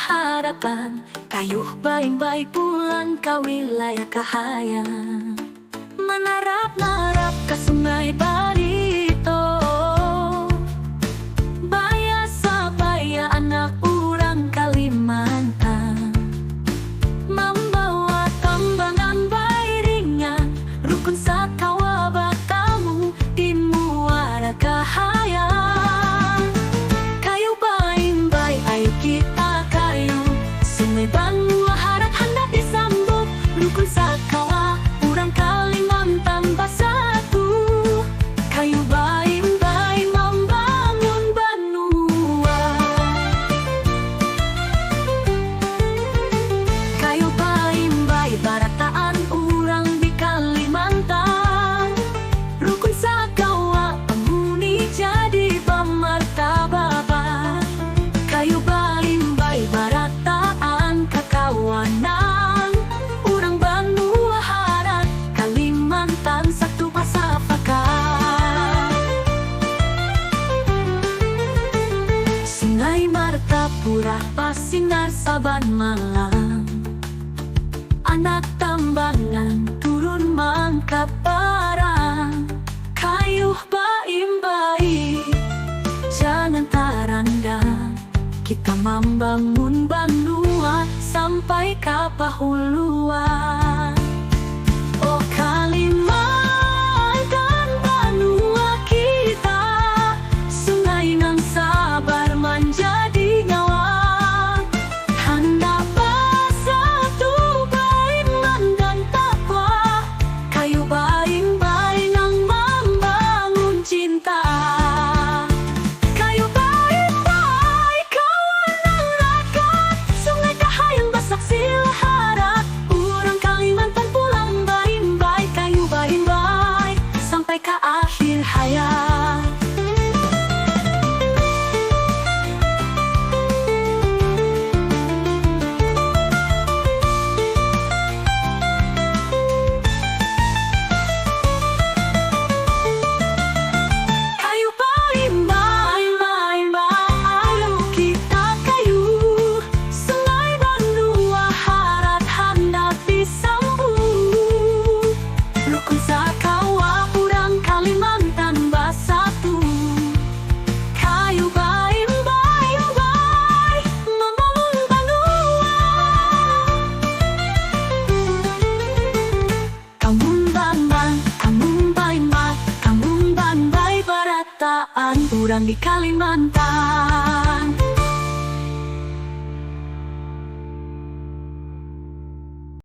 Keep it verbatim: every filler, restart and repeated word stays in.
Harapan, kayuh baimbai pulang ka wilayah Kahayan. Manarap-narap ka Sungai Barito. Baya sabaya anak urang Kalimantan. Mambawa tambangan bairingan, rukun sakawa batamu di muara Kahayan. Kayu baimbai, ayu kita kayu. Sungai Banua Harat handak disambut. Rukun sakawa, urang Kalimantan basatu. Kayu baimbai mambangun banua. Kayu baimbai barataan urang di Kalimantan. Rukun sakawa pahuni jadi bamartabat. Kayu baimbai barataan kakawanan. Urang Banua Harat, Kalimantan satu basafakat. Sungai Martapura basinar saban malam. Anak tambangan turun mangkaparang. Kayuh baimbai, jangan tarandam. Kita mambangun banua sampai ka pahuluan. Oh Kalimantan banua kita, sungai nang sabar manjadi nyawa. Handak basatu baiman dan takwa, kayu baimbai nang mambangun cinta. Kayu baimbai kawan nang rakat, Sungai Kahayan basaksi laharat, urang Kalimantan pulang baimbai, kayu baimbai sampai ka akhir hayat. Kayu baimbai, baimbai, ayu kita kayu. Sungai Banua Harat handak disambut. Rukun sakawa urang Kalimantan basatu. Kayu baimbai, baimbai mambangun banua. Kamun bambang, kamun baimbai, kamun bambai barataan urang di Kalimantan.